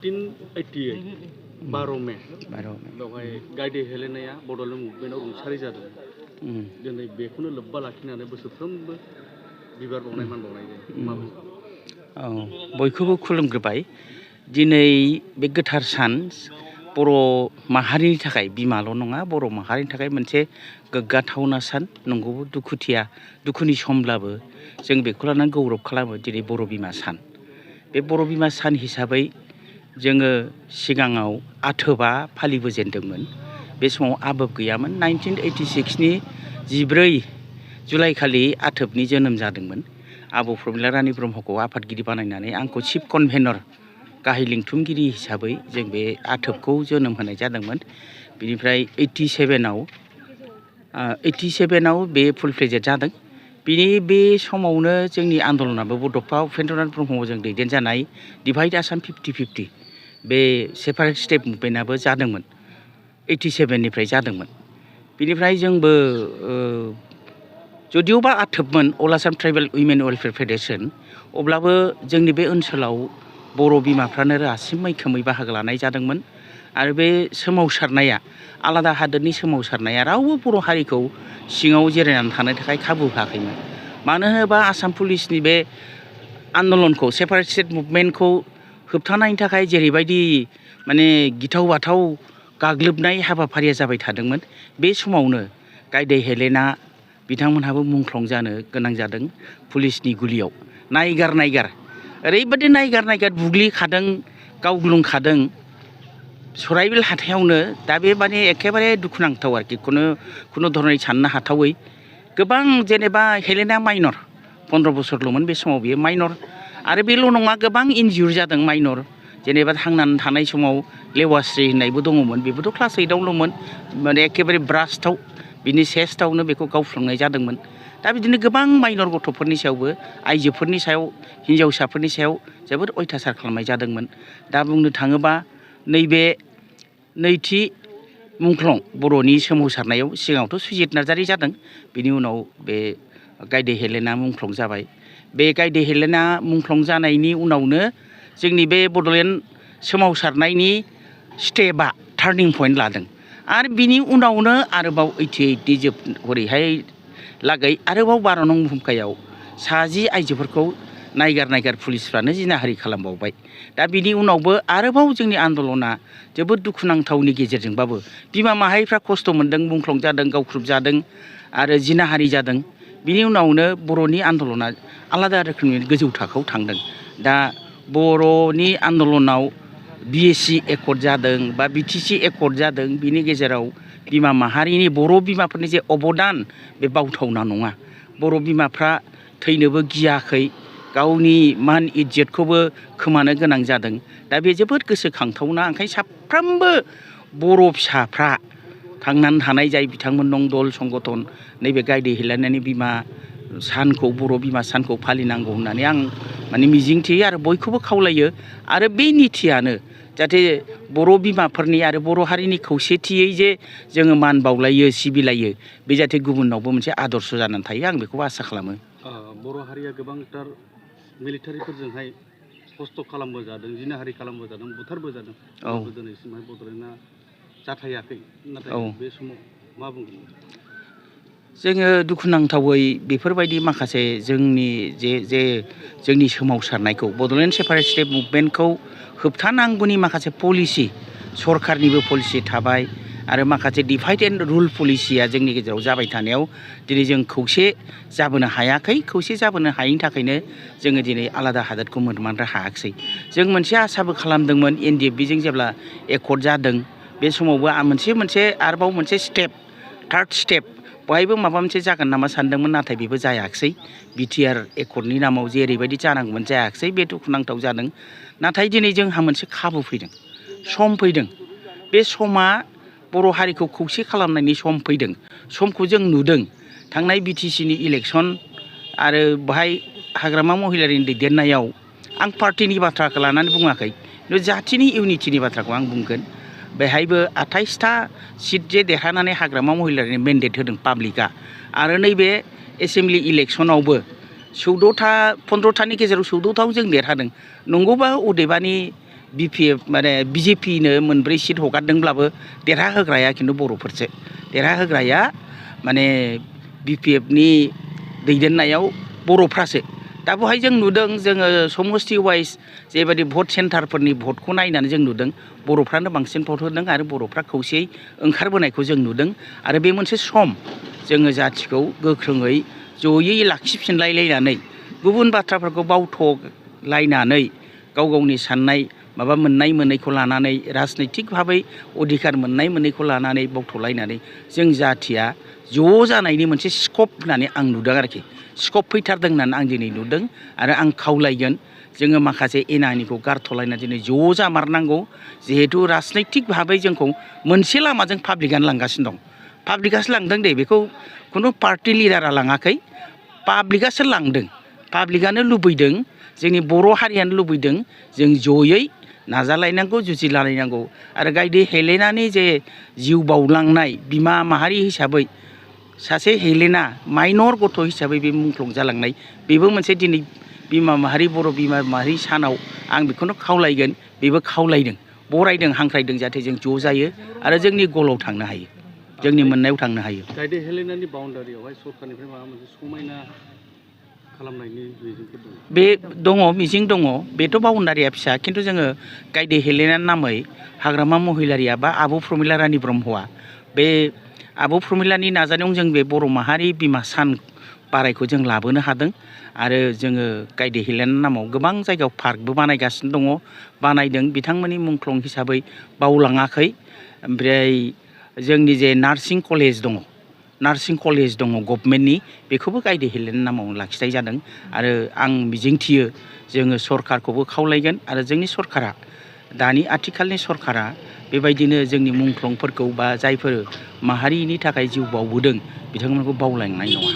1988 12 May बेवहाय गायदे हेलेनाया बड'लेण्ड मुभमेन्टआव रुंसारि जादों। दिनै बेखौनो लोब्बा लाखिनानै बोसोरफ्रोमबो बिबार बावनाय मान बावनाय जायो। बयखौबो खुलुमग्रोबाय। दिनै बे गोथार सान बर' माहारिनि थाखाय बिमाल' नङा, बर' माहारिनि थाखाय मोनसे गोग्गाथावना सान। नंगौ दुखुनि समब्लाबो जों बेखौ लानानै गौरब खालामो दिनै बर' बिमा सान। बे बर' बिमा सान हिसाबै जोङो सिगाङाव आथोबा फालिबोजेनदोंमोन। बे समाव आबोब गैयामोन। 1986 नि 14 जुलाइ खालि आथोबनि जोनोम जादोंमोन। आब' प्रमिला रानी ब्रह्मखौ आफादगिरि बानायनानै आंखौ चिफ कनभेनर गाहाय लिंथुमगिरि हिसाबै जों बे आथोबखौ जोनोम होनाय जादोंमोन। बिनिफ्राय 87आव बे फुल फ्लेजेड जादों। बे समावनो जोंनि आन्दलनाबो बड'फा उपेन्द्रनाथ ब्रह्मजों दैदेनजानाय डिभाइड आसाम 50-50 बे सेपारेट स्टेट मुभमेन्टआबो जादोंमोन। 87 निफ्राय जादोंमोन। बिनिफ्राय जोंबो जदिअबा आथोबमोन अल आसाम ट्राइबेल उइमेन वेलफेयार फेडारेसन, अब्लाबो जोंनि बे ओनसोलाव बर' बिमाफ्रानो रासिन मैखोमै बाहागो लानाय जादोंमोन। आरो बे सोमावसारनाया आलादा हादोरनि सोमावसारनाया रावबो बर' हारिखौ सिङाव जिरायनानै थानो थाखाय खाबु होआखैमोन। मानो होनोबा आसाम पुलिसनि बे आन्दलनखौ सेपारेट स्टेट मुभमेन्टखौ होबथानायनि थाखाय जेरैबायदि माने गिथाव बाथाव गाग्लोबनाय हाबाफारिया जाबाय थादोंमोन, बे समावनो गायदे हेलेना बिथांमोनहाबो मुंख्लं जानो गोनां जादों पुलिसनि गुलियाव। नायगार ओरैबायदि नायगार बुग्लिखादों, गावग्लुंखादों सराइबिल हाथायावनो। दा बे माने एखेबारे दुखुनांथाव आरोखि, खुनु धरनै साननो हाथावै। गोबां जेनेबा हेलेना माइनर 15 बोसोरल'मोन बे समाव, बियो माइनर। आरो बेल' नङा, गोबां इनजिउर जादों माइनर। जेनेबा थांनानै थानाय समाव लेवास्रि होननायबो दङमोन, बेबोथ' क्लास 8आवल'मोन, माने एखेबारे ब्रास्टआव बिनि चेस्टआवनो बेखौ गावफ्लंनाय जादोंमोन। दा बिदिनो गोबां माइनर गथ'फोरनि सायावबो, आइजोफोरनि सायाव, हिन्जावसाफोरनि सायाव जोबोद अयथासार खालामनाय जादोंमोन। दा बुंनो थाङोबा नैबे नैथि मुंख्लं बर'नि सोमावसारनायाव सिगाङावथ' सुजित नार्जारि जादों, बिनि उनाव बे गायदे हेलेना मुंख्लं जाबाय। बे गायदे हेलेना मुंख्लं जानायनि उनावनो जोंनि बे बड'लेण्ड सोमावसारनायनि स्टेपआ टार्निं पइन्ट लादों। आरो बिनि उनावनो आरोबाव 88 हरैहाय लागै आरोबाव 12 नं भुमखायाव 60 आइजोफोरखौ नायगार पुलिसफ्रानो जिनाहारि खालामबावबाय। दा बिनि उनावबो आरोबाव जोंनि आन्दलना जोबोद दुखुनांथावनि गेजेरजोंबाबो बिमा माहारिफ्रा खस्थ' मोन्दों, मुंख्लं जादों, गावख्रुब जादों आरो जिनाहारि जादों। बिनि उनावनो बर'नि आन्दलना आलादा रोखोमनि गोजौ थाखोआव थांदों। दा बर'नि आन्दलनाव BSc एकर्ड जादों बा BTC एकर्ड जादों। बिनि गेजेराव बिमा माहारिनि, बर' बिमाफोरनि जे अबदान, बे बावथावना नङा। बर' बिमाफ्रा थैनोबो गियाखै, गावनि मान इज्जतखौबो खोमानो गोनां जादों। दा बे जोबोद गोसोखांथावना। ओंखायनो साफ्रोमबो बर' फिसाफ्रा थांनानै थानाय जाय बिथांमोन दं, दल संगठन, नैबे गायदे हेलेनानि बिमा सानखौ, बर' बिमा सानखौ फालिनांगौ होननानै आं माने मिजिंथियो आरो बयखौबो खावलायो। आरो बे नितियानो जाहाथे बर' बिमाफोरनि आरो बर' हारिनि खौसेथियै जे जोङो मान बावलायो, सिबिलायो, बे जाहाथे गुबुनावबो मोनसे आदर्श जानानै थायो, आं बेखौ आसा खालामो। बर' हारिया गोबांथार मिलिटारिफोरजोंहाय खस्थ' खालामबोजादों, जिनाहारि खालामबोजादों, बुथारबोजादों। दिनैसिमहाय बड'लेण्डआ जाथायाखै। नाथाय बे समाव मा बुंगोन? जोङो दुखुनांथावै बेफोरबायदि माखासे जोंनि सोमावसारनायखौ, बड'लेण्ड सेपारेट स्टेट मुभमेन्टखौ होबथानांगौनि माखासे पलिसि, सरकारनिबो पलिसि थाबाय आरो माखासे डिभाइड एन्ड रुल पलिसिया जोंनि गेजेराव जाबाय थानायाव दिनै जों खौसे जाबोनो हायाखै। खौसे जाबोनो हायैनि थाखायनो जोङो दिनै आलादा हादोरखौ मोनमारनो हायाखिसै। जों मोनसे आसाबो खालामदोंमोन, NDFB जों जेब्ला एकर्ड जादों, बे समावबो आरोबाव मोनसे स्टेप, थार्ड स्टेप, बहायबो माबा मोनसे जागोन नामा सानदोंमोन, नाथाय बेबो जायाखिसै। BTR एकर्डनि नामाव जेरैबायदि जानांगौमोन जायाखिसै, बे दुखुनांथाव जादों। नाथाय दिनै जोंहा मोनसे खाबु फैदों, सम फैदों। बे समा बर' हारिखौ खौसे खालामनायनि सम फैदों। समखौ जों नुदों। थांनाय BTCनि इलेक्सन आरो बेहाय हाग्रामा महिलारिनि दैदेननायाव, आं पार्टिनि बाथ्राखौ लानानै बुङाखै, जाथिनि इउनिटिनि बाथ्राखौ आं बुंगोन। बेहायबो 28था सिट जे देरहानानै हाग्रामा महिलारिनि मेन्डेट होदों पाब्लिकआ। आरो नैबे एसेम्बलि इलेक्सनावबो 14था 15थानि गेजेराव 14थाव जों देरहादों। नंगौबा अदेबानि BPF माने BJPनो 4 सिट हगारदोंब्लाबो देरहाहोग्राया खिन्थु बर'फोरसो देरहाहोग्राया माने BPFनि दैदेननायाव बर'फ्रासो दा बेवहाय जों नुदों जोङो समस्ति वाइज जेबायदि भट सेन्टारफोरनि भटखौ नायनानै जों नुदों बर'फ्रानो बांसिन भट होदों आरो बर'फ्रा खौसेयै ओंखारबोनायखौ जों नुदों आरो बे मोनसे सम जोङो जाथिखौ गोख्रोङै जयै लाखिफिनलायलायनानै गुबुन बाथ्राफोरखौ बावथ'लायनानै गाव गावनि साननाय माबा मोननाय मोनैखौ लानानै राजनैतिक भाबै अधिकार मोननाय मोनैखौ लानानै बावथ'लायनानै जों जाथिया ज' जानायनि मोनसे स्कप होननानै आं नुदों आरोखि स्कप फैथारदों होननानै आं दिनै नुदों आरो आं खावलायगोन जोङो माखासे एना एनिखौ गारथ'लायना दिनै ज' जामारनांगौ जिहेथु राजनैतिक भाबै जोंखौ मोनसे लामाजों पाब्लिकआनो लांगासिनो दं पाब्लिकआसो लांदों दे बेखौ खुनु पार्टि लिडारा लाङाखै पाब्लिकआसो लांदों पाब्लिकआनो लुबैदों जोंनि बर' हारियानो लुबैदों जों जयै नाजालायनांगौ जुजिलायनांगौ आरो गायदे हेलेनानि जे जिउ बावलांनाय बिमा माहारि हिसाबै सासे हेलेना माइनर गथ' हिसाबै बे मुंख्लं जालांनाय बेबो मोनसे दिनै बिमा माहारि बर' बिमा माहारि सानाव आं बेखौनो खावलायगोन बेबो खावलायदों बरायदों हांख्रायदों जाहाथे जों ज' जायो आरो जोंनि गलाव थांनो हायो जोंनि मोननायाव थांनो हायो गायदे हेलेनानि बाउन्डारियावहाय सरकारनिफ्राय माबा मोनसे समायना खालामनायनि मिजिंफोर दं बे दङ मिजिं दङ बेथ' बाउन्डारिया फिसा खिन्थु जोङो गायदे हेलेनानि नामै हाग्रामा महिलारिया बा आब' प्रमिला रानि ब्रह्मआ बे आब' प्रमिलानि नाजानायाव जों बे बर' माहारि बिमा सान बारायखौ जों लाबोनो हादों आरो जोङो गायदे हेलेनानि नामाव गोबां जायगायाव पार्कबो बानायगासिनो दङ बानायदों बिथांमोननि मुंख्लं हिसाबै बावलाङाखै ओमफ्राय जोंनि जे नार्सिं कलेज दङ गभर्नमेन्टनि बेखौबो गायदे हेलेनानि नामाव लाखिनाय जादों आरो आं मिजिंथियो जोङो सरकारखौबो खावलायगोन आरो जोंनि सरकारा दानि आथिखालनि सरकारा बेबायदिनो जोंनि मुंख्लंफोरखौ बा जायफोर माहारिनि थाखाय जिउ बावबोदों बिथांमोनखौ बावलांनाय नङा